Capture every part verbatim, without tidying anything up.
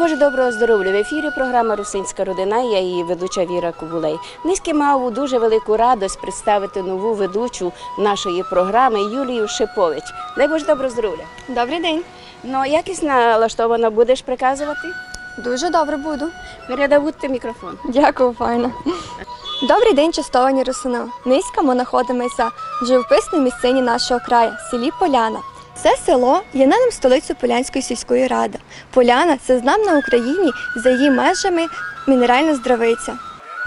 Боже, доброго здоровля. В ефірі програма «Русинська родина», я її ведуча Віра Кобулей. Нынька маву дуже велику радость представити нову ведучу нашої програми Юлію Шипович. Дай Боже, доброго здоровля. Добрый день. Ну, як єсь налаштована, будеш приказовати? Дуже добре буду. Передавуть ти мікрофон. Дякую, файно. Добрый день, честовані русины. Нынька мы находимося в живописній місцині нашого краю, в селі Поляна. Се село є нином столицею Полянської сільської рады. Поляна — се знамена на Україні за її межами мінерална здравиця.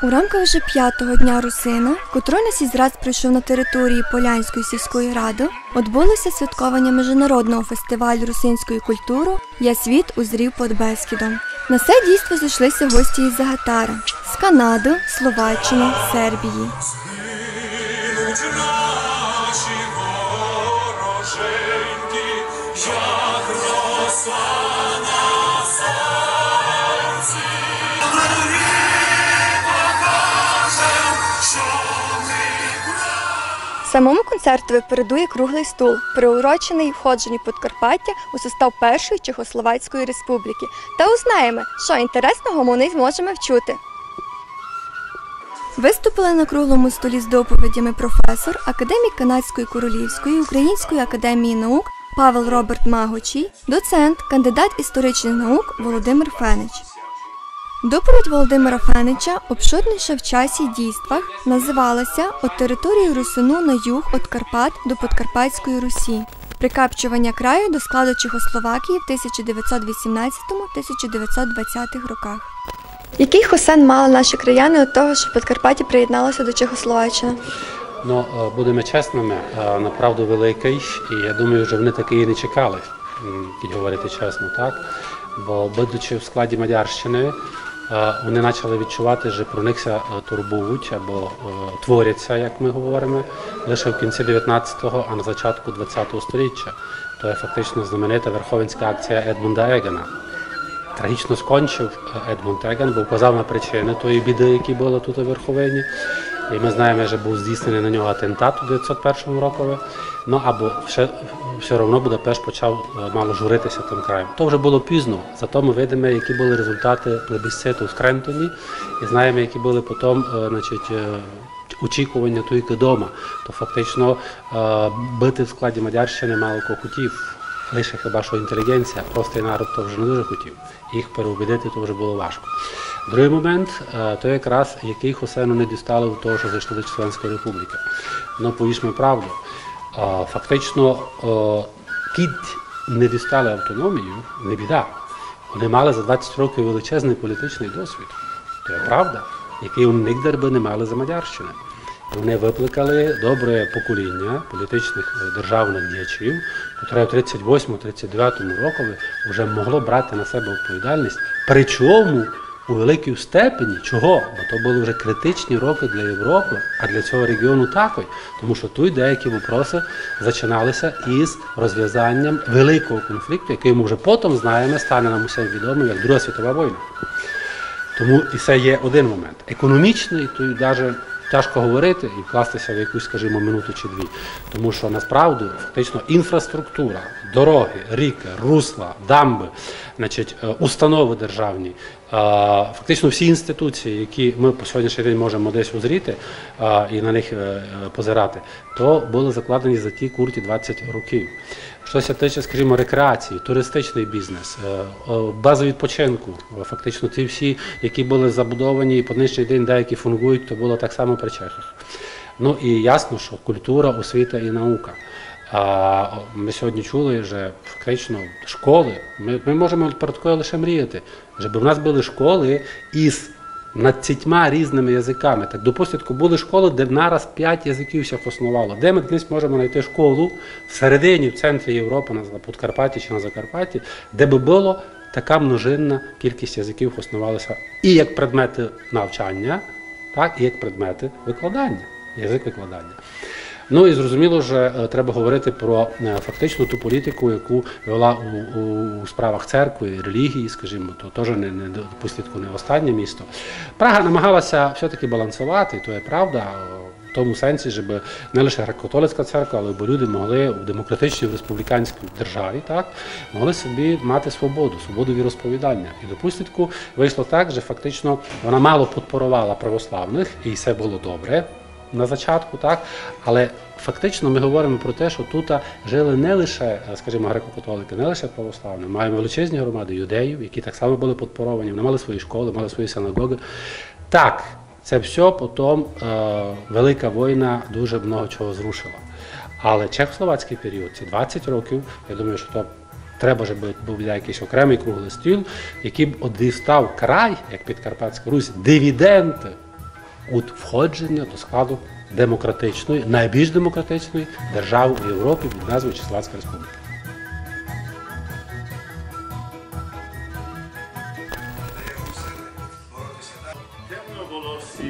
У рамках вже пятого дня русины, котрый на сей раз пройшов на території Полянської сільської рады, одбулося святковання міжнародного фестивалю русинської культуры «Я світ узрів под Бескідом». На се дійство зійшлися гості із-за гатара, з Канады, Словаччины, Сербії. Згинуть наші вороженьки, як роса на сонці. Ми покажем, що ми брат. Самому концертови передує круглый стул, приуроченый входженню Подкарпаття у состав Першої Чехословацької Республіки. Та узнаєме, што інтересного мы у ній зможеме вчути. Виступили на круглому столі з доповідями професор, академік Канадської королівської української академії наук Павел Роберт Магочій, доцент, кандидат історичних наук Володимир Фенич. Доповідь Володимира Фенича, обширніша в часі й дійствах, называла ся «Од території русинув на юг од Карпат до Подкарпатської Русі. Прикапчованя краю до складу Чехословакії в тисяча девятсот вісімнадцятому, тисяча девятсот двадцятых роках». Якый хосен мали наші краяни од того, што Подкарпаття приєднало ся до Чехословаччины? Ну, е, будеме чесными, е, направду великый, і я думаю, што они такый і не чекали, м, кідь говорити чесно, так? Бо, будучи в складі Мадярщины, е, они почали відчувати, што про них ся, е, турбують або, е, творять ся, як мы говориме, лише в кінці девятнадцятого, а на зачатку двадцятого сторіччя. То є фактично знаменита верховинська акція Едмунда Егена. Трагічно скончив, е, Едмунд Еген, бо вказав на причины тої біды, які были тут у Верховині. І мы знаєме, што быв здійсненый на нього атентат у девятсот першому рокови. Ну, або всьо, всьо равно Будапешт почав, е, мало журити ся тым краєм. То вже было пізно, зато мы видиме, які были результаты плебісциту в Крентоні, і знаєме, які были потом, е, значить, е, очікуваня туйкы дома. То фактично, е, быти в складі Мадярщины мало ко хотів, лише хіба што інтеліґенція, простый народ то вже не дуже хотів. Їх переубідити то вже было важко. Другый момент, е, то якраз якый хосен они дістали від того, што зайшли до Чехословацької Республіки. Ну, повіжме правду. Е, фактично, е, кідь не дістали автономію, не біда. Они мали за двадцять років величезный політичный досвід. То є правда, якый они нигде бы не мали за Мадярщины. Они выпликали добре поколіня політичных, е, державных діячів, котре в тридцять восьмому, тридцять девятому рокови вже могло брати на себе відповідальность. Причому у великій степені. Чого? Бо то были вже критичні рокы для Європы, а для сього реґіону такой. Тому што туй деякі вопросы зачинали ся із розвязанням великого конфлікту, якый мы вже потом знаєме, стане нам усім відомым як Друга світова война. Тому і се є один момент. Економічный, туй даже тяжко говорити і вкласти ся в якусь, скажімо, минуту чи дві. Тому што насправді, фактично, інфраструктура, дорогы, рікы, русла, дамбы, значить, е, установы державні, е, фактично всі інституції, які мы по сьогоднішній день можеме десь узріти, е, і на них, е, е, позирати, то были закладені за ті курті двадцять років. Што ся тиче, скажімо, рекреації, туристичный бізнес, е, е, базы відпочинку, е, фактично ті всі, які были забудовані і по нынішній день деякі фунґують, то было так само при чехах. Ну і ясно, што культура, освіта і наука. А мы сьогодні чули, што фактично школы, мы, мы можеме про таке лише мріяти, што бы в нас были школы із надцятьма різныма языками. Так, допустим, были школы, де нараз пять языків ся хосновало. Де мы днесь можеме найти школу в середині, в центрі Європы, на Подкарпатті чи на Закарпатті, де бы была така множинна кількість языків хосновала ся і як предметы навчаня, так, і як предметы викладаня, язык викладаня. Ну і зрозуміло, што, е, треба говорити про, е, фактично ту політику, яку вела у, у, у справах церкви, релігії, скажімо, то теж не, не до-, по слідку не останнє місто. Прага намагала ся все-таки балансовати, то є правда, е, В тому сенсі, щоб не лише греко-католицька церква, але й люди могли в демократичній, в республіканській державі, так, могли собі мати свободу, свободу віросповідання. І, допустітку, вийшло так, що фактично вона мало підпорувала православних, і це було добре на зачатку, так, але фактично ми говоримо про те, що тут жили не лише, е, скажімо, греко-католики, не лише православні, маємо величезні громади юдеїв, які так само були підпоровані, вони мали свої школи, мали свої синагоги. Так, це все потім, е, Велика війна дуже много чого зрушила. Але чехословацький період, ці двадцять років, я думаю, що то треба, щоб був якийсь окремий круглий стіл, який б дістав край, як Підкарпатська Русь, дивіденди від входження до складу демократичної, найбільш демократичної держави в Європі під назвою Чехословацька Республіка.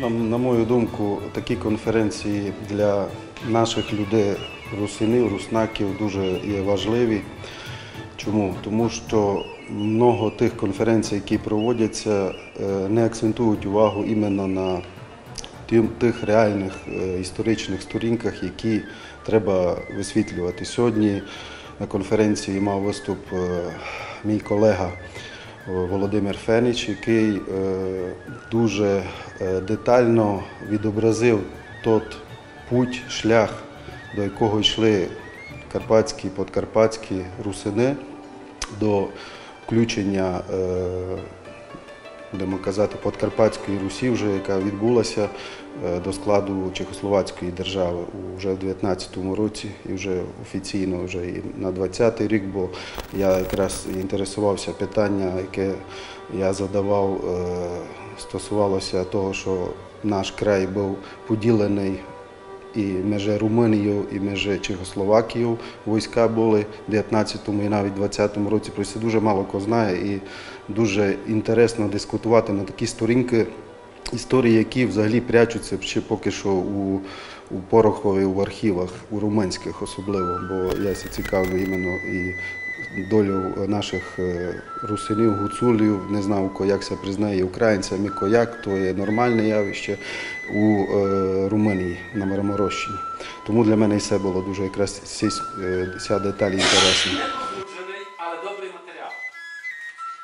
На, на мою думку, такі конференції для наших людей, русинів, руснаків, дуже є важливі. Чому? Тому що много тих конференцій, які проводяться, е, не акцентують увагу іменно на тим, тих реальних, е, історичних сторінках, які треба висвітлювати. Сьогодні на конференції мав виступ, е, мій колега, е, Володимир Фенич, який, е, дуже, е, детально відобразив тот путь, шлях, до якого йшли карпатські, подкарпатські русини до включення, е, будемо казати, Подкарпатської Русі, вже яка відбулася, е, до складу Чехословацької держави у, вже в дев'ятнадцятому році, і вже офіційно вже і на двадцятий рік, бо я якраз інтересувався, питання, яке я задавав, е, стосувалося того, що наш край був поділений і межи Румунію, і межи Чехословакію війська були в дев'ятнадцятому і навіть двадцятому році. Про це дуже мало хто знає, і дуже інтересно дискутувати на такі сторінки історії, які взагалі прячуться ще поки що у, у порохові, у архівах, у румунських особливо, бо я ся цікавлю іменно і долю наших, е, русинів, гуцулів, не знав, ко-, як ся признає, українцями, ко-, як, то є нормальне явище у, е, Румунії, на Мармарощині. Тому для мене і це було дуже якраз сись-, е, ця деталь інтересна. Але добрий матеріал.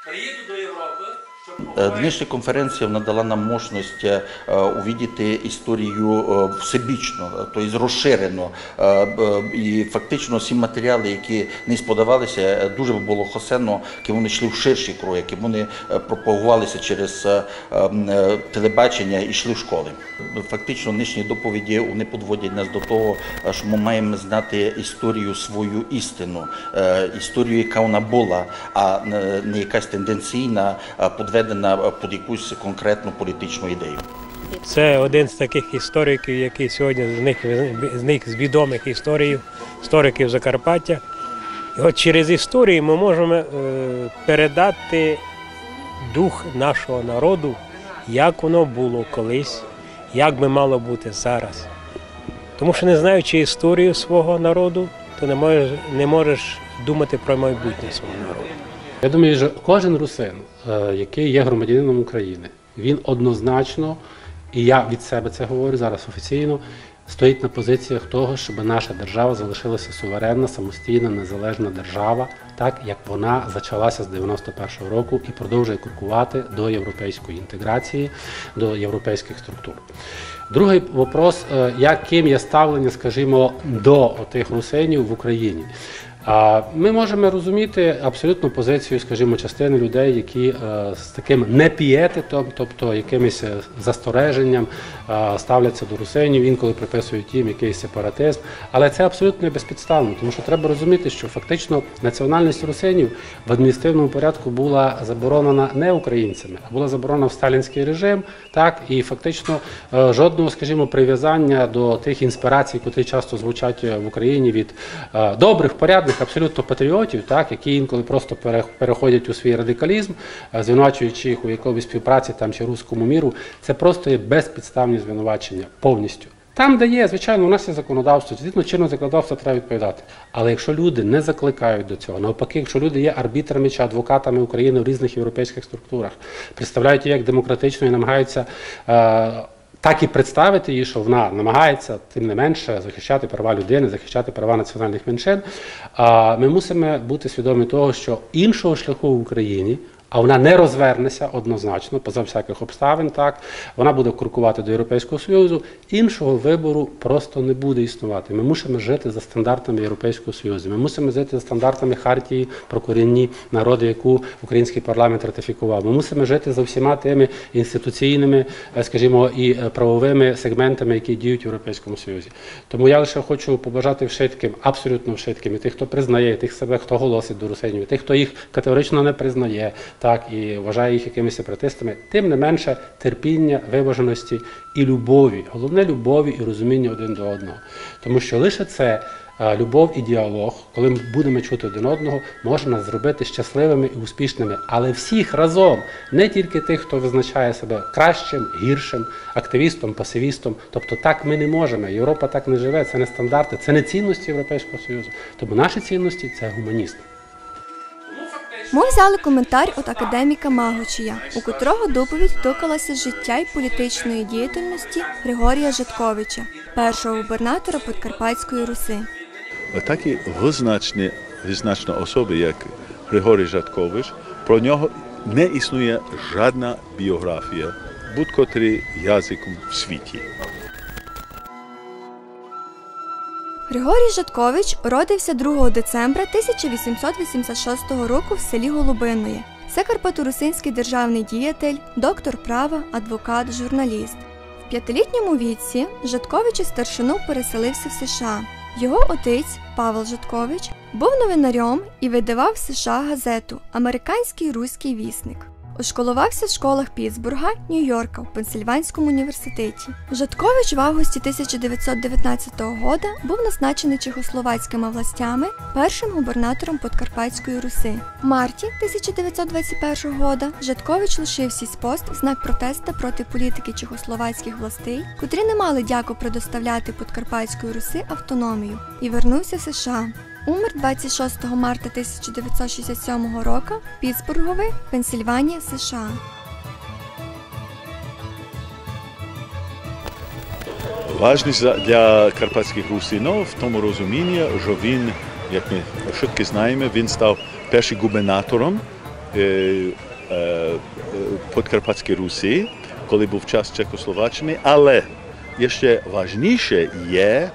Приїду до Європи, щоб Е, Днішня конференція надала нам можливість, е, увидіти історію, е, всебічно, е, то є розширено. Е, б-, і фактично всі матеріали, які не подавалися, е, дуже би було хосено, ким вони йшли в ширші круги, ким вони, е, пропагувалися через, е, м, е, телебачення і йшли в школи. Фактично, нинішні доповіді, вони підводять нас до того, е, що ми маємо знати історію свою істину, е, історію, яка вона була, а не, не якась тенденційна, е, підведена, е, під якусь конкретну політичну ідею. Це один з таких істориків, який сьогодні з них, з них з відомих істориків, істориків Закарпаття. І от через історію ми можемо, е, передати дух нашого народу, як воно було колись, як би мало бути зараз. Тому що, не знаючи історію свого народу, то не можеш, не можеш думати про майбутнє свого народу. Я думаю, що кожен русин, е, який є громадянином України, він однозначно, і я від себе це говорю зараз офіційно, стоїть на позиціях того, щоб наша держава залишилася суверенна, самостійна, незалежна держава, так як вона зачалася з дев'яносто першого року і продовжує крокувати до європейської інтеграції, до європейських структур. Другий вопрос, е, яким є ставлення, скажімо, до тих русинів в Україні. А ми можемо розуміти абсолютно позицію, скажімо, частини людей, які, е, з таким непієтетом, тобто якимось, е, застереженням, е, ставляться до русинів, інколи приписують їм якийсь сепаратизм. Але це абсолютно безпідставно, тому що треба розуміти, що фактично національність русинів в адміністративному порядку була заборонена не українцями, а була заборонена в сталінський режим, так, і фактично, е, жодного, скажімо, прив'язання до тих інспірацій, котрі часто звучать, е, в Україні від, е, добрих, порядних, абсолютно патріотів, так, які інколи просто пере-, переходять у свій радикалізм, е, звинувачуючи їх у якомусь співпраці там чи руському міру, це просто є безпідставні звинувачення повністю. Там, де є, звичайно, у нас є законодавство, згідно чинного законодавства треба відповідати. Але якщо люди не закликають до цього, навпаки, якщо люди є арбітрами чи адвокатами України в різних європейських структурах, представляють її як демократичну і намагаються, е, так і представити її, що вона намагається, тим не менше, захищати права людини, захищати права національних меншин. А ми мусимо бути свідомі того, що іншого шляху в Україні, а вона не розвернеться однозначно, поза всяких обставин, так, вона буде крокувати до Європейського Союзу, іншого вибору просто не буде існувати. Ми мусимо жити за стандартами Європейського Союзу, ми мусимо жити за стандартами Хартії про корінні народи, яку український парламент ратифікував. Ми мусимо жити за всіма тими інституційними, е, скажімо, і, е, правовими сегментами, які діють в Європейському Союзі. Тому я лише хочу побажати вшыткым, абсолютно вшыткым, і тых, хто признає, і тых себе, хто голосить до русинів, і тых, хто їх категорично не признає, так, і вважає їх якимись сепаратистами, тим не менше терпіння, виваженості і любові. Головне, любові і розуміння один до одного. Тому що лише це, е, любов і діалог, коли ми будемо чути один одного, може нас зробити щасливими і успішними. Але всіх разом, не тільки тих, хто визначає себе кращим, гіршим, активістом, пасивістом. Тобто так ми не можемо. Європа так не живе, це не стандарти, це не цінності Європейського Союзу. Тому наші цінності — це гуманізм. Мы взяли коментар од академіка Магочія, у котрого доповідь токала ся життя й політичної діятельности Григорія Жатковича, першого губернатора Подкарпатської Руси. Такі визначні, визначні особи, як Григорій Жаткович, про нього не існує жадна біографія, будь-котрий языком в світі. Григорій Жаткович родив ся другого децембра тисяча вісімсот вісімдесят шостого року в селі Голубиноє. Се карпаторусинськый державный діятель, доктор права, адвокат, журналіст. В пятилітньому віці Жаткович из старшинов переселив ся в С Ш А. Його отець, Павел Жаткович, быв новинарьом и выдавав в С Ш А газету «Американськый руськый вісник». Ошколовав ся в школах Пітсбурґа, Нью-Йорка, в Пенсильванському університеті. Жаткович в августі тисяча девятсот девятнадцятого года быв назначеный чехословацькыма властями першым губернатором Подкарпатської Руси. В марті тисяча девятсот двадцять першого года Жаткович лишив сись пост в знак протеста проти політикы чехословацькых властей, котрі не мали дяку предоставляти Подкарпатської Руси автономію, и вернув ся в С Ш А. Умер двадцять шостого марта тисяча девятсот шістдесят сьомого року в Пітсбурґови, Пенсильванія, С Ш А. Важність за, для карпатськых Русинов в тому розумінні, што він, як мы вшыткы знаєме, він став першым губернатором, е, е, е, Подкарпатської Руси, коли быв час Чехословаччины, але іщи важніше є,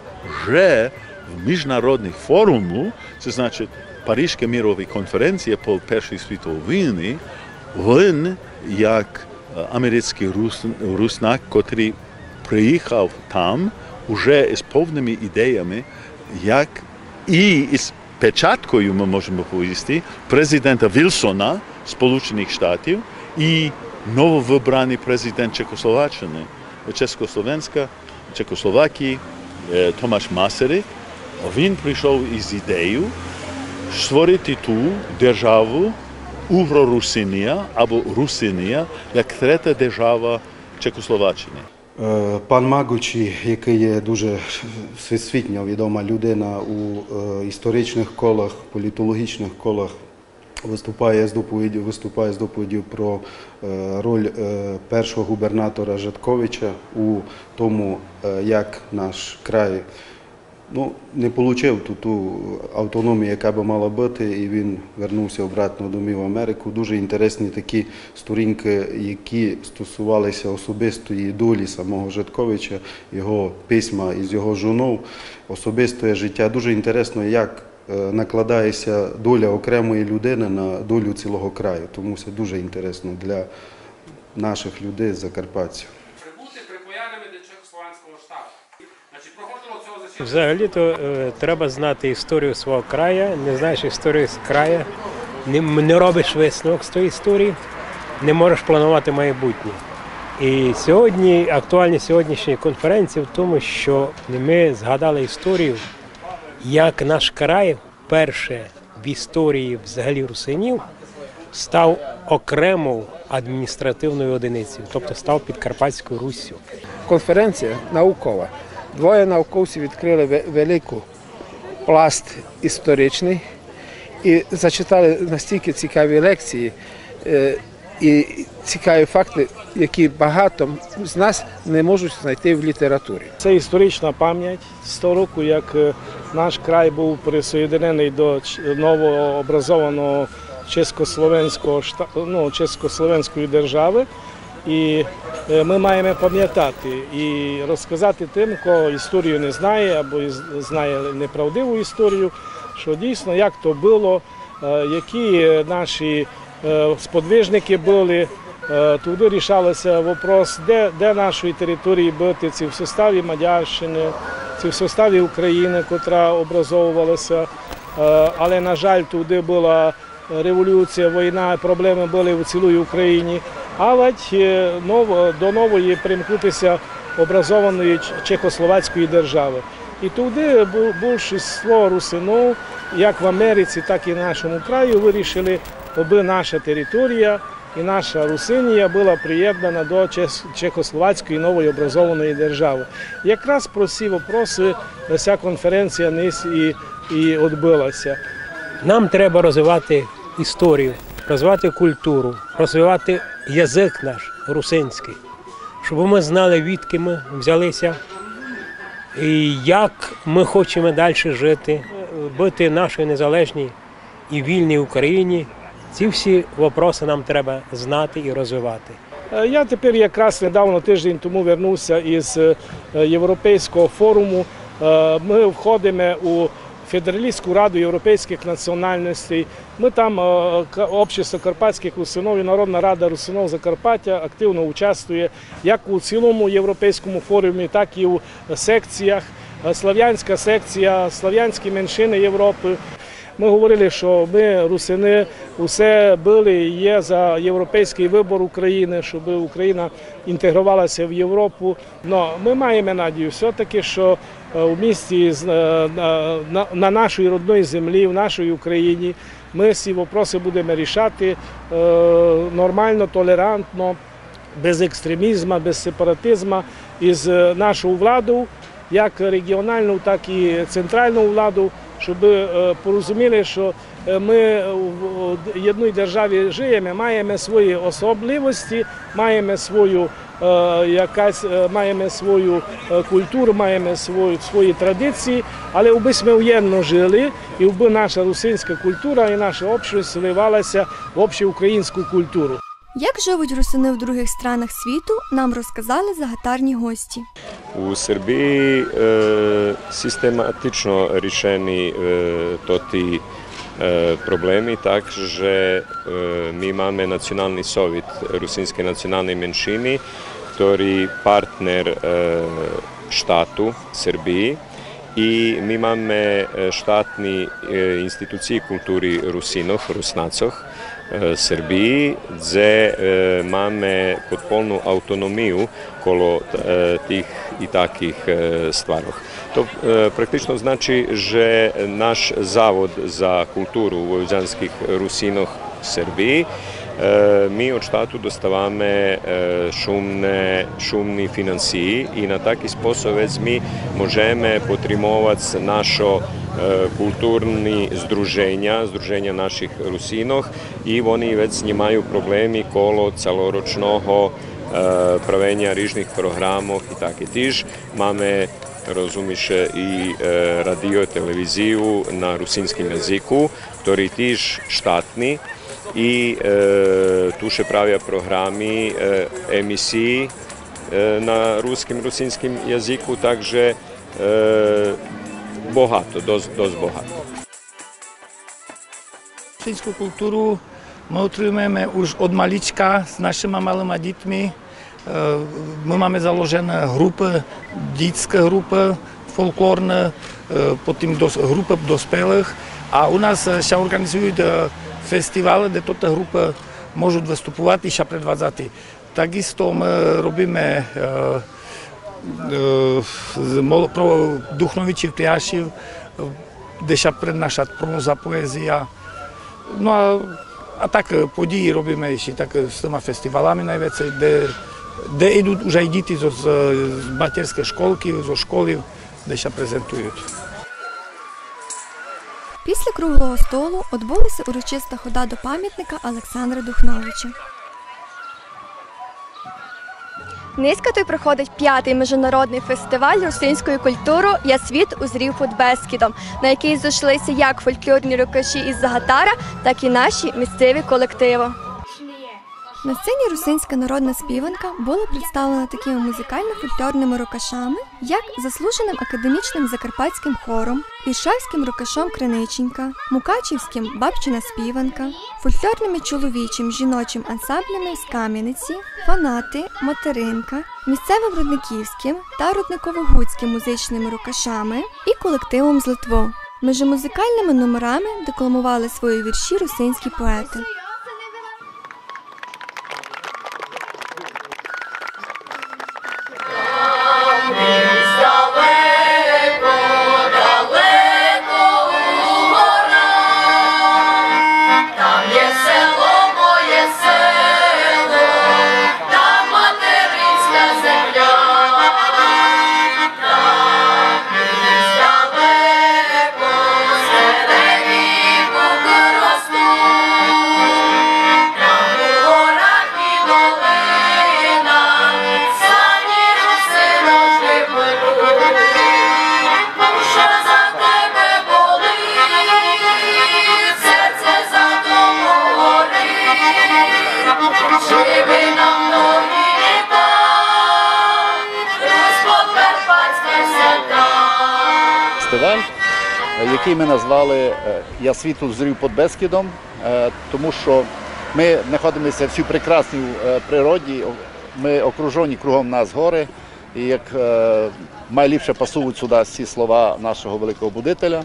што в міжнародных форуму, то значить Парижська мирова конференція по Першій світовій війні, він, як, е, американськый рус-, руснак, котрый приїхав там уже з повныма ідеями, як і з печаткою, мы можеме повісти, президента Вілсона Сполученых Штатів і нововыбраный президент Чехословаччины, Чехословенська, Чехословакії, е, Томаш Масарик, він прийшов із ідеєю створити ту державу Угро-Русинія або Русинія як трета держава Чехословаччины. Е, пан Маґочій, якый є дуже всесвітньо відома людина у, е, історичных колах, політологічных колах, выступає з доповіддю, выступає з доповіддю про, е, роль, е, першого губернатора Жатковича у тому, е, як наш край, ну, не получив ту, ту автономію, яка бы мала быти, і він вернув ся обратно домів в Америку. Дуже інтересні такі сторінкы, які стосували ся особистої долі самого Жатковича, його письма із його жонов, особисте життя. Дуже інтересно, як е, накладає ся доля окремої людини на долю цілого краю. Тому се дуже інтересно для нашых людей, закарпатців. Прибути припаяними до чехословацького штату. Значить, проходило цього засідання. Взагалі-то, е, треба знати історію свого краю. Не знаєш історію з краю, не, не робиш висновок з тої історії, не можеш планувати майбутнє. І сьогодні, актуальність сьогоднішньої конференції в тому, що ми згадали історію, як наш край вперше в історії взагалі русинів став окремою адміністративною одиницею, тобто став Підкарпатською Руссю. Конференція наукова. Двоє науковців відкрили ве-, велику пласт історичний і зачитали настільки цікаві лекції. Е, І цікаві факты, які багато з нас не можуть знайти в літературі. Це історична пам'ять. Сто років, як, е, наш край був присоєдинений до ч-, новообразованого чеськословенського шта-, ну, чеськословенської держави. І, е, ми маємо пам'ятати і розказати тим, хто історію не знає або і з-, знає неправдиву історію, що дійсно, як то було, е, які, е, наші, е, сподвижники були. Е, туди рішався вопрос, де, де нашої території бути, чи в составі Мадярщини, чи в составі України, котра образовувалася. Е, але, на жаль, туди була революція, війна, проблеми були в цілій Україні. Авадь, е, нов-, до нової примкнутися образованої ч-, чехословацької держави. І туди бу-, більшість русинів, як в Америці, так і в нашому краю, вирішили, аби наша територія і наша Русинія була приєднана до чех-, чехословацької нової образованої держави. Якраз про ці вопроси ця конференція нись і, і відбулася. Нам треба розвивати історію, розвивати культуру, розвивати язик наш русинський, щоб ми знали, відки ми взялися і як ми хочемо далі жити, бути в нашій незалежній і вільній Україні. Ці всі вопроси нам треба знати і розвивати. Е, я тепер якраз недавно, тиждень тому, вернувся із, е, Європейського форуму. Е, ми входимо у Федералістську раду європейських національностей. Ми там, е, Ка-, Общество карпатських русинов і Народна рада русинов Закарпаття активно участвує як у цілому європейському форумі, так і у секціях. Е, славянська секція, славянські меншини Європи. Ми говорили, що ми, русини, усе були і є за європейський вибір України, щоб Україна інтегрувалася в Європу. Но ми маємо надію все-таки, що, е, у місті з-, е, на, на, на нашій родній землі, в нашій Україні, ми всі вопроси будемо рішати, е, нормально, толерантно, без екстремізму, без сепаратизму, із, е, нашою владою, як регіональну, так і центральну владу, щоб, е, порозуміли, що, е, ми в, в єдній державі живемо, маємо свої особливості, маємо свою, е, якась, е, маємо свою, е, культуру, маємо свої, свої традиції, але аби ми уєдно жили, і аби наша русинська культура і наша общність сливалася в общоукраїнську культуру. Як живуть русини в других странах світу, нам розказали загатарні гості. У Сербиї, е, систематично ришени, е, тоти, е, проблеми, так же, е, ми маме Национални совит русинскей националней меншини, котри партнер, е, штату Сербиї. И ми маме, е, штатни, е, институциї култури Русинох, Руснацох, е, Сербиї, дзе, е, маме подполну автономию коло, е, тих и таких, е, стварох. То, е, практично значи же наш Завод за културу войводянских Русинох Сербиї, е, ми од штату доставаме, е, шумне, шумни финансиї и на таки способ вец ми можеме потримовац нашо, е, културни здруженя, здруженя наших Русинох, и вони вец нємаю проблеми коло цалорочного, е, правеня рижних програмох и таки. Тиж маме, розуми ше, и, е, радио, телевизию на русинским язику, котри тиж штатни, и, е, ту ше правя програми, е, емисиї, е, на руским, русинским язику, так же, е, богато, досц, досц богато. Русинску културу мы отримуєме уж од маличка з нашима малима дїтми. Е, мы маме заложене ґрупы, дїтскы ґрупы, фолклорны, е, потим дос-, ґрупы доспелых. А у нас, е, ся орґанизуют, е, фестивалы, де тоты ґрупы можут выступовати и ся предвадзати. Такисто мы робиме, е, е, з мол-, про Духновичів, Тияшів, е, де ся преднашат проза, поезия. Но а, а так, е, подїї робиме ище так, е, з тыма фестивалами найвецей, де, де идут уж ай дїти зо, з, з матерьскей школкы, зо школы, де ся презентуют. Після круглого столу одбулася урочиста хода до пам'ятника Олександра Духновича. Нынька туй проходить пятый международный фестиваль русинської культуры «Я світ узрів під Бескідом», на якый зышлися як фольклорні рокаші із Загатара, так і наші місцеві колективы. На сцені русинська народна співанка была представлена такыми музыкално-фольклорными рокашами, як заслуженым академічным закарпатськым хором, іршавськым рокашом «Криниченька», мукачівськым «Бабчина співанка», фольклорным чоловічым, жіночым ансамблями з Кам'яниці, «Фанаты», «Материнка», місцевым рудниківськым та рудниково-гуцькым музичными рокашами і колективом з Литвы. Межи музыкалными номерами декламовали свої вірші русинські поеты. Фестиваль, е, який ми назвали, е, «Я світ узрів під Бескідом», е, тому що ми знаходимося в цій прекрасній, е, природі, о-, ми окружені, кругом нас гори, і як, е, найліпше пасують сюди ці слова нашого великого будителя,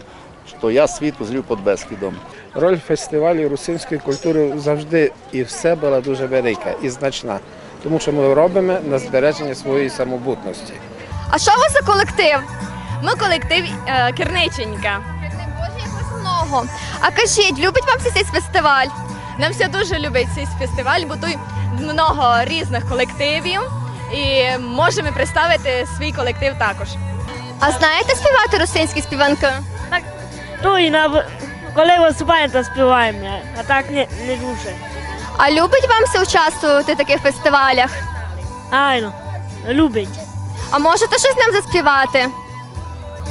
що «Я світ узрів під Бескідом». Роль фестивалю русинської культури завжди і все була дуже велика і значна, тому що ми робимо на збереження своєї самобутності. А што у вас за колектив? Мы колектив, е, «Керниченька». Боже, як вас много. А кажіть, любить вам ся сей фестиваль? Нам ся дуже любить сей фестиваль, бо туй много різных колективів, і можеме представити свій колектив також. А знаєте співати русинські співанкы? Так, то і на в-, коли выступаєме, то співаєме, а так не, не дуже. А любить вам ся участвовати в такых фестивалях? Айно, любить. А можете штось нам заспівати?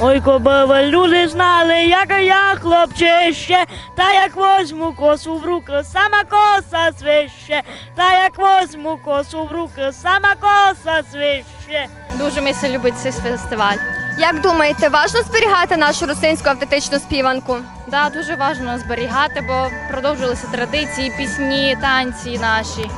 Ой, кобы вы, люди, знали, як я, хлопчище, та як возьму косу в рукы, сама коса свище, та як возьму косу в рукы, сама коса свище. Дуже ми ся любить сей фестиваль. Як думаєте, важно зберігати нашу русинську автентичну співанку? Да, дуже важно зберігати, бо продовжилися традиції, пісні, танці наші.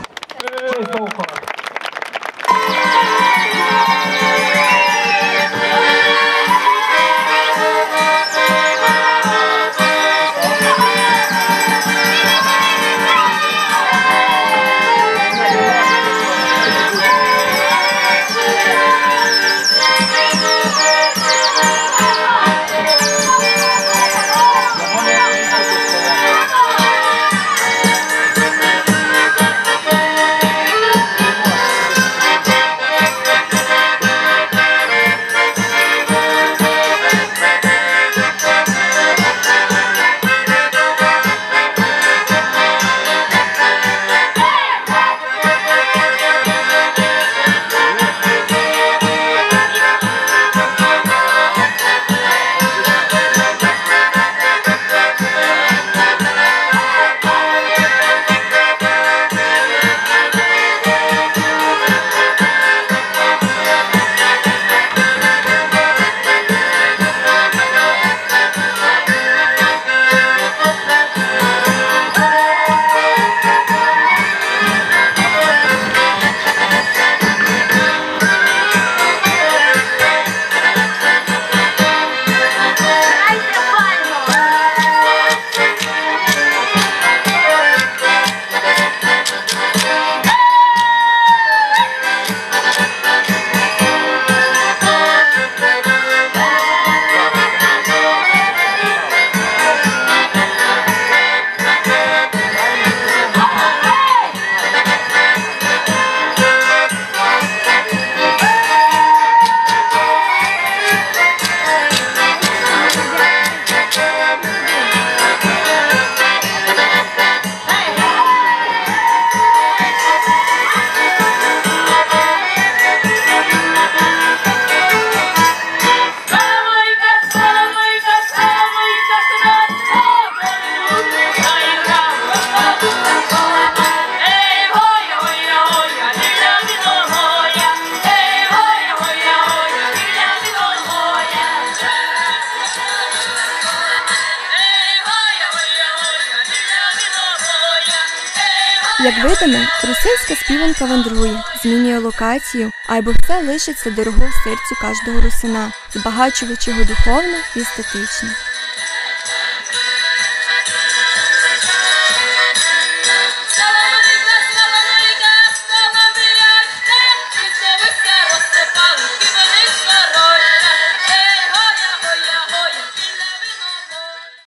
Як видиме, русинська співанка вандрує, змінює локацію, айбо все лишить ся дорогого серцю каждого русина, збагачуючи його духовно і естетично.